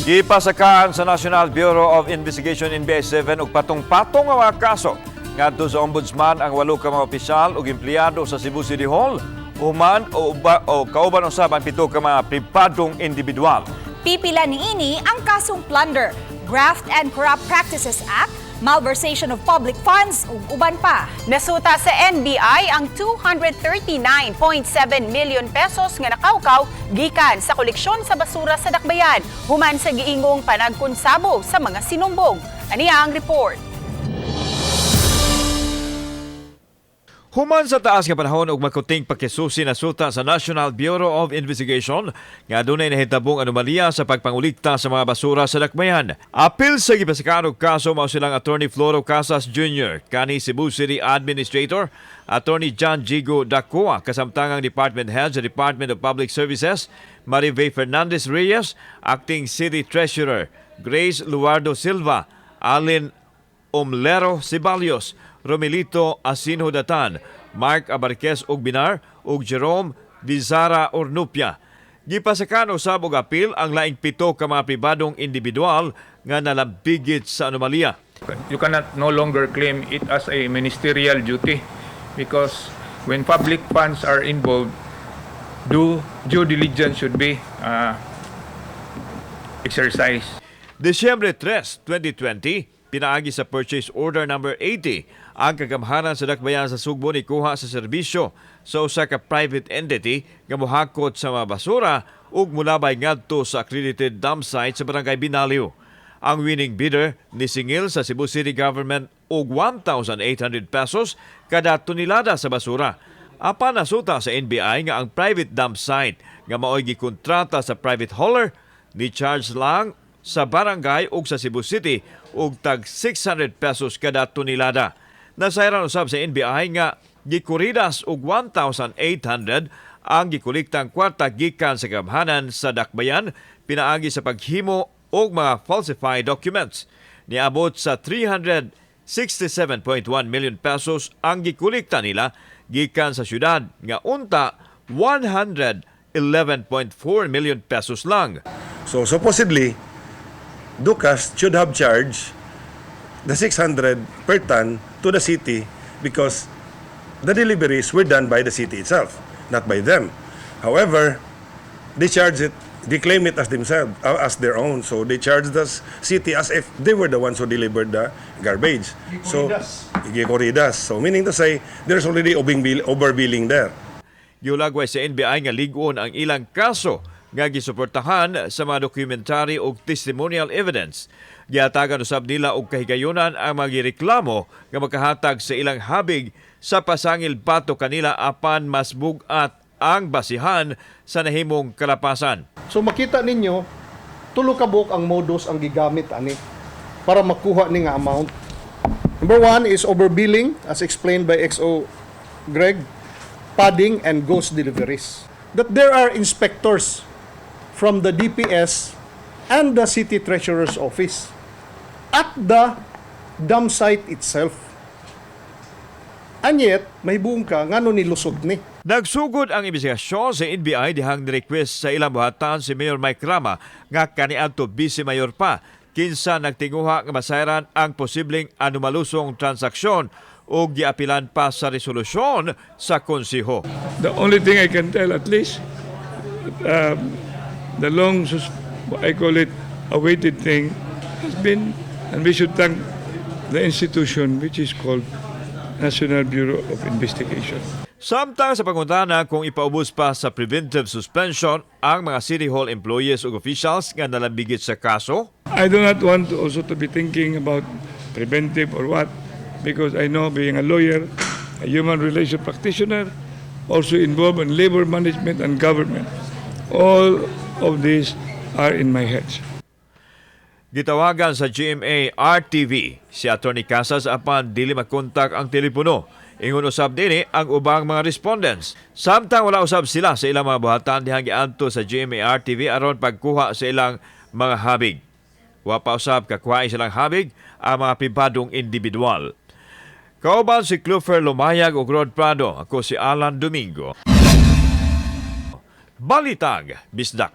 Gipasakaan sa National Bureau of Investigation, NBI 7, og patong-patong nga mga kaso ngadto sa Ombudsman ang walo ka mga opisyal ug empleyado sa Cebu City Hall human o kauban usab ang pito ka mga pribadong individual. Pipila niini ang kasong plunder, Graft and Corrupt Practices Act, malversation of public funds ug uban pa. Nasuta sa NBI ang 239.7 million pesos nga nakawkaw gikan sa koleksyon sa basura sa Dakbayan human sa giingong panagkonsabo sa mga sinumbong. Aniya ang report. Human sa taas nga panahon ug makuting pakisusi, nasuta sa National Bureau of Investigation nga adunay nahitabong anomalya sa pagpangulikta sa mga basura sa Dakbayan. Apil sa gipasakaan og kaso mao silang Attorney Floro Casas Jr., kani Cebu City Administrator, Attorney John Jigo Dacoa, kasamtangang Department Head sa Department of Public Services, Marive Fernandez Reyes, Acting City Treasurer, Grace Luardo Silva, Alin Omlero Ceballos, Romilito Asinho Datan, Mark Abarquez Ugbinar ug Jerome Vizara Ornupia. Gipasakan usab og apil ang laing pito ka mga pribadong individual nga nalambigit sa anomalya. You cannot no longer claim it as a ministerial duty because when public funds are involved, due diligence should be exercised. Disyembre 3, 2020, pinaagi sa Purchase Order Number 80, ang kagamhanan sa Dakbayan sa Sugbo ni kuha sa serbisyo sa usa ka private entity nga mohakot sa mga basura ug mulabay ngadto sa accredited dump site sa Barangay Binaliw. Ang winning bidder nisingil sa Cebu City Government og 1,800 pesos kada tonelada sa basura. Apan nasuta sa NBI nga ang private dump site nga maoy gikontrata sa private hauler ni charge lang sa barangay ug sa Cebu City og tag 600 pesos kada tonelada. Nasayran usab sa NBI nga gikuridas og 1,800 ang gikolektang kwarta gikan sa gamhanan sa Dakbayan pinaagi sa paghimo og mga falsified documents. Niabot sa 367.1 million pesos ang gikolekta nila gikan sa syudad nga unta 111.4 million pesos lang. So supposedly, Ducas should have charged the 600 per ton to the city because the deliveries were done by the city itself, not by them. However, they charge it, they claim it as themselves, as their own. So they charge the city as if they were the ones who delivered the garbage. So, gikoridas. So meaning to say, there's already overbilling there. Giulagway sa NBI nga lig-on ang ilang kaso nga gisuportahan sa mga documentary ug testimonial evidence. Giatagan usab nila og kahigayonan ang mga gireklamo nga makahatag sa ilang habig sa pasangil batok kanila apan mas bug-at ang basihan sa nahimong kalapasan. So makita ninyo, tulo ka buok ang modus ang gigamit ani para makuha ni nga amount. Number one is overbilling, as explained by XO Greg, padding and ghost deliveries. That there are inspectors from the DPS and the City Treasurer's Office at the dump site itself. And yet, may buong ka, ngano nilusot ni. Nagsugod ang investigasyon sa NBI dihang ni-request sa ilang buhatan si Mayor Mike Rama nga kaniadto Vice Mayor pa, kinsa nagtinguha nga masayran ang posibleng anomalusong transaksyon ug giapilan pa sa resolusyon sa konseho. The only thing I can tell, at least, the long, I call it, awaited thing has been, and we should thank the institution which is called National Bureau of Investigation. Samtang sa pangutana kung ipaubos pa sa preventive suspension ang mga City Hall employees ug officials nga nalambigit sa kaso, I do not want to also to be thinking about preventive or what, because I know, being a lawyer, a human relation practitioner, also involved in labor management and government, all of these are in my head. Gitawagan sa GMA RTV si Attorney Casas apan dili makontak ang telepono. Ingon usab dinhi ang ubang mga respondents. Samtang wala usab sila sa ilang mga buhatan dihang giadto sa GMA RTV aron pagkuha sa ilang mga habig. Wa pa usab kakuha silang habig ang mga pribadong individual. Kauban si Clufer Lumayag ug Rod Prado. Ako si Alan Domingo. Balitag Bisdak.